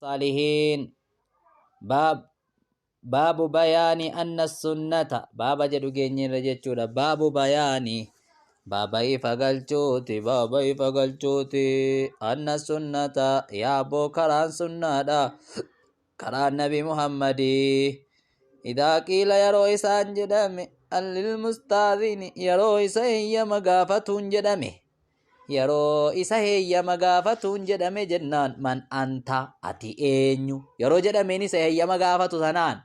Saalihiin. Baab baabu bayaani anna sunnata baaba jedhu geenyerra jechuudha. Baabu bayaani baaba ifa galchuuti, baaba ifa galchuuti, anna sunnata yaaboo karaan sunnaadha, karaan Nabi Muhammadii. Idaa qiila yeroo isaan jedhame, lilmustaadhini yeroo isa heeyyama gaafatuun jedhame, yeroo isa heeyyama gaafatuun jedhame jennaan, man anta, ati eenyu yeroo jedhameen, isa heeyyama gaafatu sanaan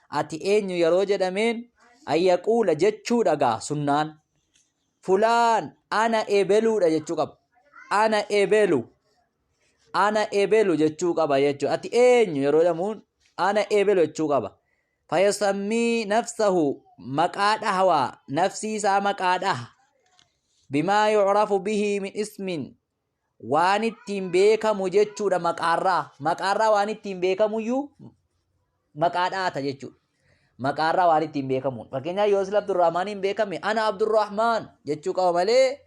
ati eenyu yeroo jedhameen, ayyaquula jechuudha gaa sunnaan, fulaan ana ebeluudha jechuu qaba, ana ebelu, ana ebelu jechuu qaba jechuudha. Ati eenyu yeroo jedhamuun ana ebelu jechuu qaba. Fayasammii nafsahu maqaa dhahawaa, nafsii isaa maqaa dhaha, bimaa yucrafu bihi min ismin waan ittiin beekamu jechuudha. Maqaarraa waan ittiin beekamuyyuu maqaa dhahata jechuudha. Maqaarraa waan ittiin beekamuun, fakkeenyaaf yoo sila Abdurrahmaaniin beekame, ana Abdurrahmaan jechuu qaba malee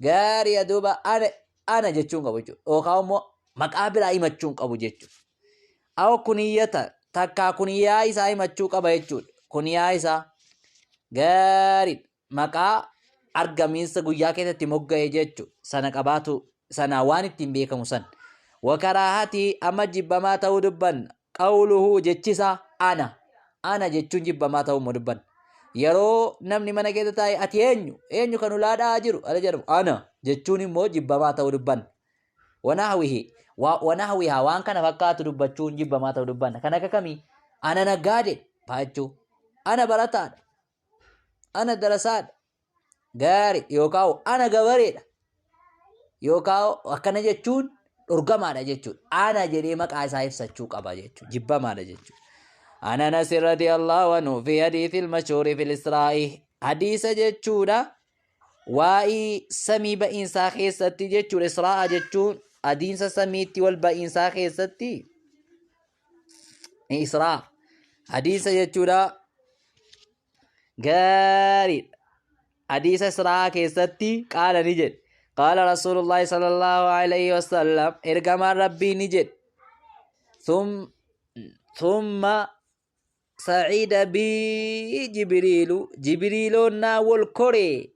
gaarii duuba ana ana jechuun qabu jechuudha. Yookaan immoo maqaa biraa himachuun qabu jechuudha. Aw kuniyyata takkaa kuniyyaa isaa himachuu qaba jechuudha. Kuniyaa isaa gaariidha. Maqaa argamiinsa guyyaa keessatti mogga'e jechuudha. Sana qabaatu, sanaa waan ittiin beekamu san. Wakaraahati amma jibbamaa ta'uu dubbanna. Qawluhu jechisaa ana ana jechuun jibbamaa ta'uu immoo dubbanna. Yeroo namni mana keessa taa'e ati eenyu eenyu kan ulaa dha'aa jiru ala jedhamu ana jechuun immoo jibbamaa ta'uu dubbanna. Wanahwihi wanahwihaa waan kana fakkaatu dubbachuun jibbamaa ta'uu dubbanna. Kan akka kamii? Ana naggaadee fa'aa jechuu. Ana barataadha. Ana darasaadha. Gaari yookaan ana gabareedha. Yookaan akkana jechuun dhorgamaadha jechuudha. Ana jedhee maqaa isaa ibsachuu qaba jechuudha. Jibbamaadha jechuudha. An Anas radiyallahu anhu fi hadiithil mashhuuri fil Israa'i hadiisa jechuudha. Waa'ee samii ba'iinsaa keessatti jechuudha. Israa'a jechuun adiinsa samiitti wal ba'iinsaa keessatti Israa hadiisa jechuudha. Gaariidha. Hadiisa Israa'aa keessatti qaala ni jedhe. Qaala Rasuulullaahi sallallahu alayhi wasallam, ergamaan Rabbii ni jedhe. Thumma sa'ida bii Jibriilu, Jibriiloon naa wol koree.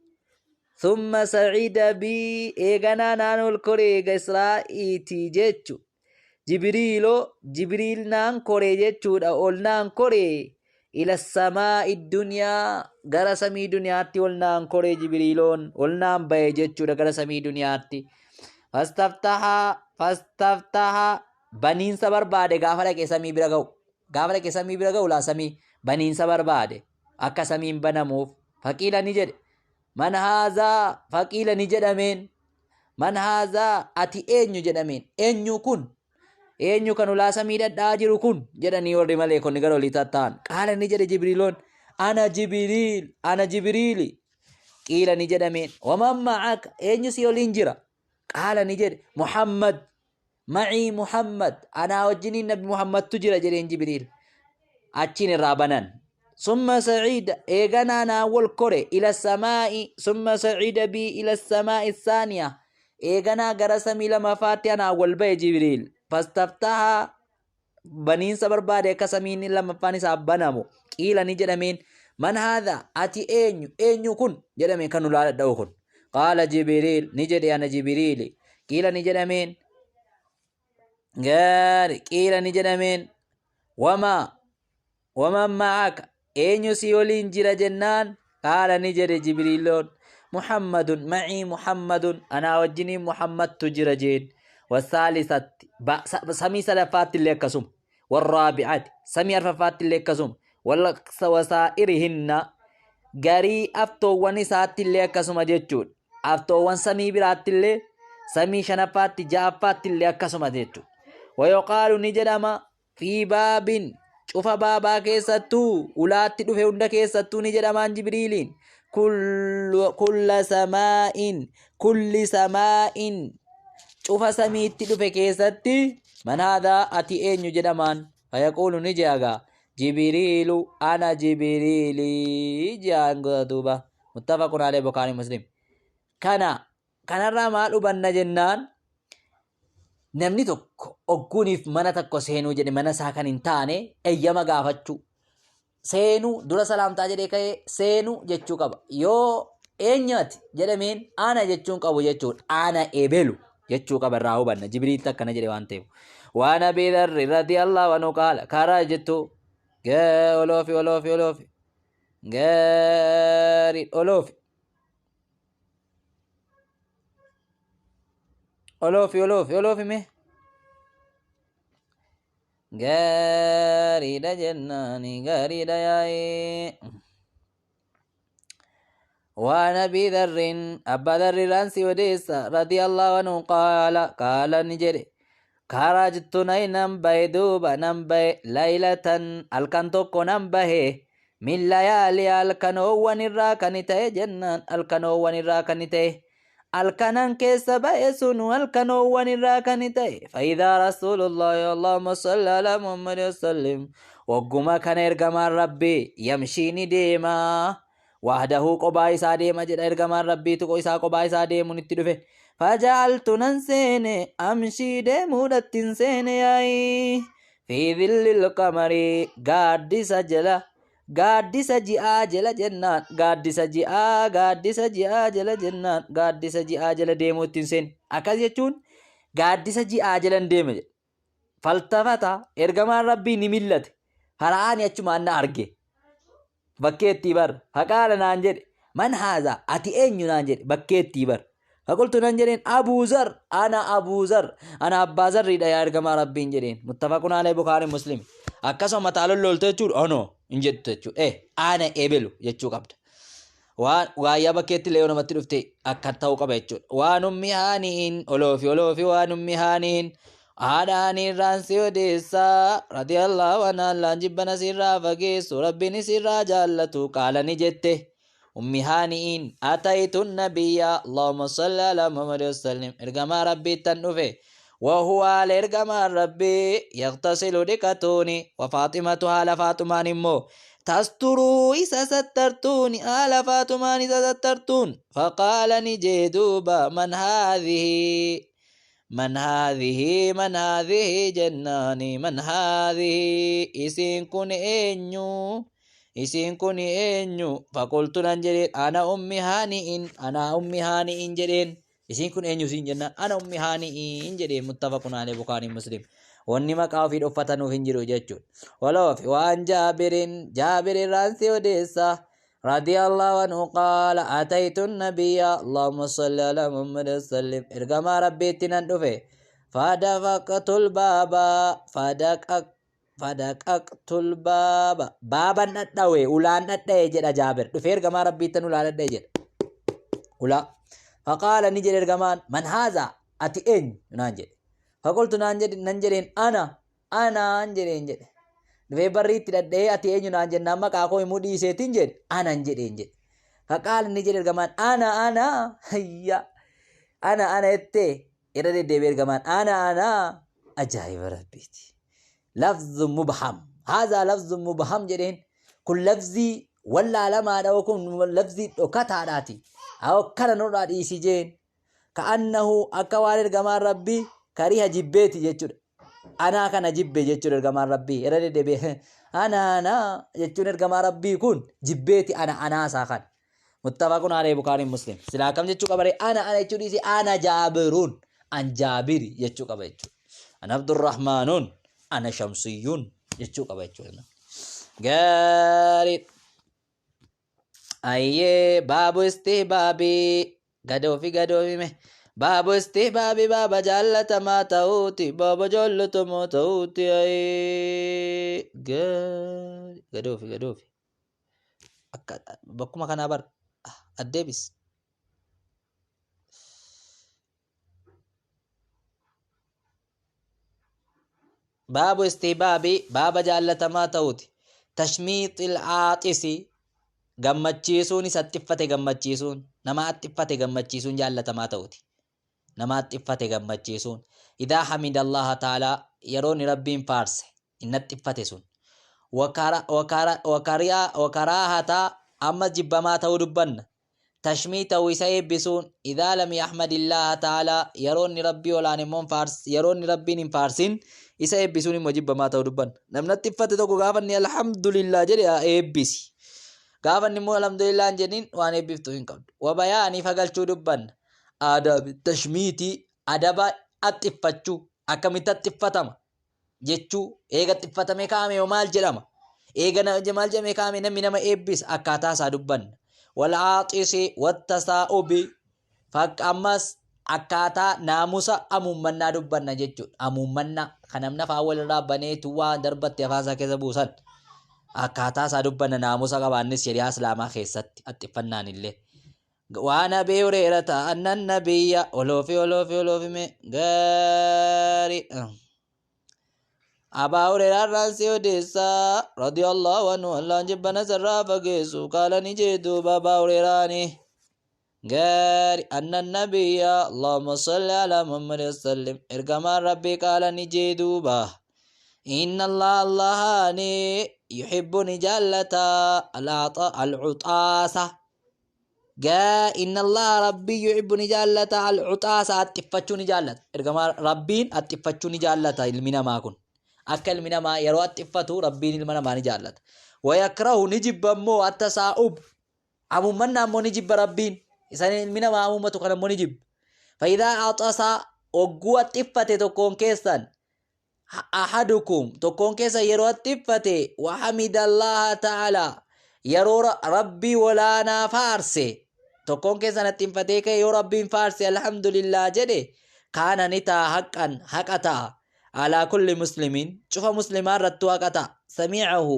Thumma sa'ida bii, eeganaa naan wol koree eega Israa'iitii jechu. Jibriilo, Jibriil naan kore jechuudha, ol naan kore, ila samaa'i duniyaa, gara samii duniyaatti ol naan kore Jibriiloon, ol naan bahe jechuudha gara samii duniyaatti. Fastaftaha, fastaftaha, baniinsa barbaade gaafa dhaqe samii bira ga'u. Gaafa dhaqe samii bira ga'u laa samii baniinsa barbaade akka samiin banamuuf. Faqiila ni jedhe. Man haazaa, faqiila ni jedhameen. Man haazaa, ati eenyu jedhameen. Eenyu kun? Eenyu kan ulaa samii dhadha'aa jiru kun? Jedhanii warri maleekonni gara olii tatta'an. Qaala ni jedhe Jibriiloon. Ana Jibriil, ana Jibriili. Qiila ni jedhameen. Waman ma'aka, eenyu si waliin jira? Qaala ni jedhe. Muhammad, macii Muhammad, anaa wajjiniin Nabi Muhammadtu jira jedheen Jibriil. Achiin irraa banan. Summa saciida eeganaa naan wal kore ila samaa'i, summa saciida bii ila samaa'i saaniya, eeganaa gara samii lamaffaatti anaan wal ba'e Jibriil. Fastaftaha baniinsa barbaade akka samiin lamaffaan isaaf banamu. Qiila ni jedhameen, man haadha, ati eenyu, eenyu kun jedhame kan ulaa dhadha'u kun? Qaala Jibriil ni jedhe, ana Jibriili. Qiila ni jedhameen, gaari, qiila ni jedhameen, wamaa waman ma'aka, eenyu si waliin jira jennaan, qaala ni jedhe Jibriiloon, Muhammadun, macii Muhammadun, anaa wajjiniin Muhammadtu jira jeen. Wasaalisatti samii sadaffaatti illee akkasuma, warraabi'ati samii arfaffaatti illee akkasuma, wasaa'irihinna garii aftoowwan isaatti illee akkasuma jechuudha. Aftoowwan samii biraatti illee, samii shanaffaatti ja'affaatti illee akkasuma jechuudha. Wayoqaalu ni jedhama, fi baabin cufa baabaa keessattuu ulaatti dhufe hunda keessattuu ni jedhamaan Jibriiliin, kulla samaa'in, kulli samaa'in cufa samiitti dhufe keessatti, man haadhaa, ati eenyu jedhamaan, fayaquulu ni je'agaa, Jibriilu, ana Jibriili je'aan duuba. Muttafaqun alayhi, Bukhari, Muslim. Kana kanarraa maal hubanna jennaan, Namni tokko ogguuniif mana tokko seenuu jedhe mana isaa kan hin taane eeyyama gaafachuu. Seenuu dura salaamtaa jedhee ka'ee seenuu jechuu qaba. Yoo eenyuati jedhameen ana jechuun qabu jechuudha. Ana ebelu jechuu qaba irraa hubanna. Jibriiltu akkana jedhe waan ta'eef. Waan Abii Dharri radiyallahu anhu qaala karaa jettu oloofi oloofi oloofi gaarii oloofi oloofi oloofi oloofi mee gaariidha jennaani gaariidha yaa'ee. وعن أبي ذر أبا ذر الأنسي وديس رضي الله عنه قال قال نجري خرجت نينم بي دوبا نمبي ليلة الكن tokko nan bahe min layaalii halkanoowwan irraa kan ta'e jennaan halkanoowwan irraa kan ta'e halkanan keessa ba'e sun halkanoowwan irraa kan ta'e faayidaa rasuulullahi allahumma salli ala muhammad wasallim wagguma kana ergamaan rabbii yamshii ni deema wahdahu qobaa isaa deema jedha ergamaan rabbii tuqo isaa qobaa isaa deemuun itti dhufe faja'altu nan seene amshii deemuudhatti hin seene yaa'ii fi dhillil qamarii gaaddisa jala gaaddisa ji'aa jala jennaan gaaddisa ji'aa gaaddisa ji'aa jala jennaan gaaddisa ji'aa jala deemuu ittiin seene akkas jechuun gaaddisa ji'aa jala hin deeme jedha faltafata ergamaan rabbii ni millate fara'aani achumaan na arge bakkeettii bar faqaala naan jedhe man haazaa ati eenyu naan jedhe bakkeettii bar faqultu nan jedheen abuuzar ana abuuzar ana abbaa zarriidha yaa ergamaa rabbiin jedheen muttafaqun alee bukaarii muslim akkasuma mataa lollooltu jechuudha ono hin jettu jechuudha ana ebelu jechuu qabda waan waayyaa bakkeetti illee yoo namatti dhufte akka ta'uu qaba jechuudha waan ummi haaniin oloofi oloofi waan ummi haaniin haadha haaniirraan si odeessaa radiyallahu anha allaan jibbana sirraa fageessu rabbiin sirraa jaallatu qaala ni jette ummi haaniin ataytu nabiyya allahumma salli ala muhammad wasallim ergamaa rabbiittan dhufe وهو على ergamaan rabbii yaqtasilu dhiqatuuni wa faaximatu haala faaxumaan immoo tasturuu isa sattartuuni haala faaxumaan isa sattartuun faqaala ni jee duuba man haadhihi man haadhihi man haadhihi jennaani man haadhihi isiin kun eenyu isiin kun eenyu faqultu nan jedheen ana ummi haani'in ana ummi haani'in jedheen isiin kun eenyu siin jennaan ana ummi haani'in jedheen muttafaqun alee bukaarii muslim wanni maqaa ofii dhoffatanuuf hin jiru jechuudha waloofi waan jaabirin jaabirin raansi odeessa رضي الله عنه قال أتيت النبي اللهم صل على محمد وسلم إرجما ربي تنندفه فدفقت الباب فدقق فدققت الباب بابا ندوي ulaan dhadha'e jedha jaabir dhufee ergamaa rabbiittan ulaa dhadha'e jedha ulaa faqaala ni jedhe ergamaan man haazaa ati eenyu naan jedhe faqultu naan jedhe nan jedheen ana anaan jedheen jedhe dhufee barriitti dhadha'ee ati eenyu naan jennaan maqaa koo himuu dhiiseetiin jedhe anan jedheen jedhe faqaala ni jedhe ergamaan ana ana hayya ana ana jettee irra deddeebi'ee ergamaan ana ana ajaa'iba rabbiiti lafzu mubham haazaa lafzu mubham jedheen kun lafzii wallaalamaadha kun lafzii dhokataadhaati akkana nurraa dhiisi jeen ka'annahu akka waan ergamaan rabbii kariha jibbeeti jechuudha anaa kana jibbe jechuudha ergamaan rabbii irra deddeebi'ee ana ana jechuun ergamaa rabbii kun jibbeeti ana anaasaa kana muttafaqun alayhi bukaariin muslim silaa akkam jechuu qaba ree ana ana jechuu dhiisi ana jaabiruun an jaabiri jechuu qaba jechuudha ana abdurrahmaanuun ana shamsiyyuun jechuu qaba jechuudha gaarii ayyee baabu istihbaabii gadoofi gadoofi me baabu istihbaabii baaba jaallatamaa ta'uuti baaba jaallatamaa ta'uuti ayyee gaarii gadoofi gadoofi akka bakkuma kanaa bar addeebis baabu istihbaabii baaba jaallatamaa ta'uuti tashmiixil aaxisi gammachiisuun isa axxiffate gammachiisuun nama axxiffate gammachiisuun jaallatamaa ta'uuti nama axxiffate gammachiisuun idaa hamida allaha taalaa yeroo inni rabbiin faarse inni axxiffate sun wakaraahata amma jibbamaa ta'uu dubbanna Tashmiitahu isa eebbisuun idhaa lam yaxmadillaaha ta'aalaa yeroo inni Rabbii olaan immoo hin faars yeroo inni Rabbiin hin faarsin isa eebbisuun immoo jibbamaa ta'uu dubbanna. Namni iffate tokko gaafa inni alhamdulillah jedhe haa eebbisi. Gaafa inni immoo alhamdulillah hin jedhin waan eebbiftu hin qabdu. Wabayaanii fagalchuu dubbanna. Aadaabi tashmiitii adaba axxiffachuu akkamitti axxiffatama jechuu eega axxiffatamee kaa'ame yoo maal jedhama? Eega maal jedhamee kaa'ame namni nama eebbisa akkaataa isaa dubbanna. Wal'aaxisi wattasaa'ubi fakka ammas akkaataa naamusa amuummannaa dubbanna jechuudha. Amuummannaa kan namni afaan walirraa baneetu waa darbatte afaan isaa keessa buusan. Akkaataa isaa dubbanna naamusa qabaannis shari'aa islaamaa keessatti axxiffannaan illee. Waan Abii Hureerata annan nabiyya oloofi oloofi oloofi mee gaarii. Abaa Hureeraa irraan si odeessa radiyallahu anhu Allaan jibbana sirraa fageessu qaala ni jee duuba Abaa Hureeraani. Gaari annan nabiyya Allahumma salli ala Muhammad sallim ergamaan Rabbii qaala ni jee duuba. Inna Allah Allahani yuhibbu ni jaallata al-uxaasa. Gaa inna Allaha Rabbii yuhibbu ni jaallata al-uxaasa axxiffachuu ni jaallata. Ergamaa Rabbiin axxiffachuu ni jaallata ilmi namaa kun. Akka ilmi namaa yeroo axxiffatu Rabbiin ilma namaa ni jaallata. Wayakrahu ni jibba immoo attasaa'ub. Amummannaa immoo ni jibba Rabbiin. Isan ilmi namaa amummatu kana immoo ni jibba. Fayidaa axasa ogguu axxiffate tokkoon keessan ahadukum tokkoon keessa yeroo axxiffate wahamidallaaha ta'ala yeroo Rabbii walaanaa faarse tokkoon keessan axxinfatee ka'e yoo Rabbiin faarse alhamdulillah jedhe kaana ni ta'a haqqan haqa ta'a alaa kulli muslimiin cufa muslimaa irrattuu haqa ta'a sami'ahu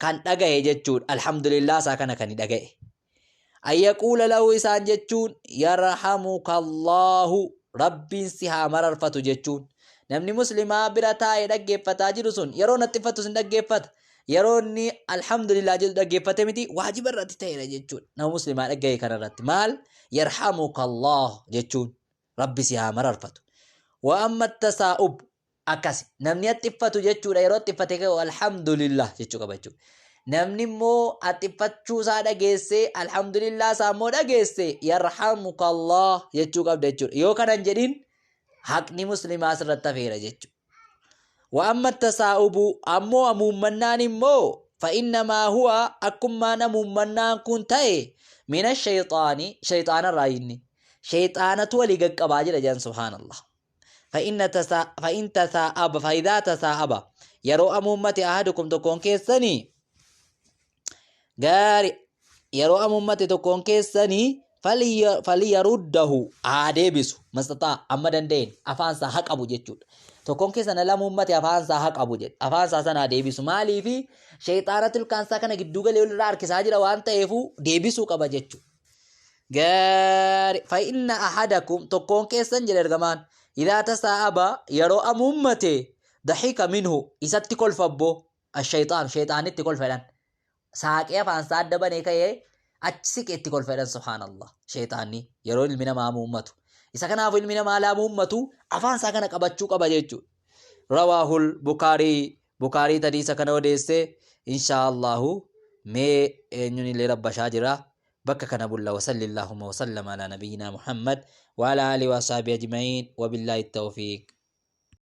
kan dhagaye jechuudha alhamdulillah isaa kana kan dhagaye an yaquula lahu isaan jechuun yarhamukallaahu Rabbiin si haa mararfatu jechuun namni muslimaa bira taa'ee dhaggeeffataa jiru sun yeroo natti uffatu sin dhaggeeffata yeroo inni alhamdulillah jedhu dhaggeeffate miti waajiba irratti ta'eera jechuudha nama muslimaa dhaggaye kana irratti maal yarhamukallah jechuun Rabbi si haa mararfatu wa amma tasaa'ub Akkasi. Namni haxxiffatu jechuudha yeroo haxxiffate ka'u alhamdulillah jechuu qaba jechuudha. Namni immoo haxxiffachuu isaa dhageessee alhamdulillah isaa immoo dhageesse yarhamukallah jechuu qabda jechuudha. Yoo kana hin jedhin haqni muslimaa asirratti hafeera jechuudha. Wa amma tasaa'ubu ammoo amuummannaan immoo fa'innamaa huwa akkummaan amuummannaan kun ta'e mina shayxaani shayxaanarraa inni shayxaanatu walii gaqqabaa jira jedhan subhaanallah. فإن تثاءب فإذا تثاءب yeroo amuummate ahadukum tokkoon keessanii gaari yeroo amuummate tokkoon keessanii faliyaruddahu haa deebisu mastaxaa amma danda'een afaan isaa haa qabu jechuudha. Tokkoon keessan ala amuummate afaan isaa haa qabu jedhe afaan isaa sana haa deebisu maaliifi sheexaanatu ilkaan isaa kana gidduu galee walirraa harkisaa jira waan ta'eefu deebisuu qaba jechuudha. Gaari fa'inna ahadakum tokkoon keessan jedhe ergamaan idaa tasaa'aba yeroo amuummate daxika minhu isatti kolfa abboo ashayxaan shayxaanitti kolfa jedhan saaqee afaan isaa adda banee ka'ee achi siqee itti kolfa jedhan subhaanallah shayxaanni yeroo ilmi namaa amuummatu isa kanaafuu ilmi namaa laa amuummatu afaan isaa kana qabachuu qaba jechuudha. Rawaahul Bukaarii Bukaarii hadiisa kana odeesse inshaa Allahu mee eenyuun illee rabbashaa jira bakka kana bulla wasallillahumma wasallama ala nabiyyina Muhammad wa ala alihi wa ashabihi ajma'iin wabillahi tawfiiq.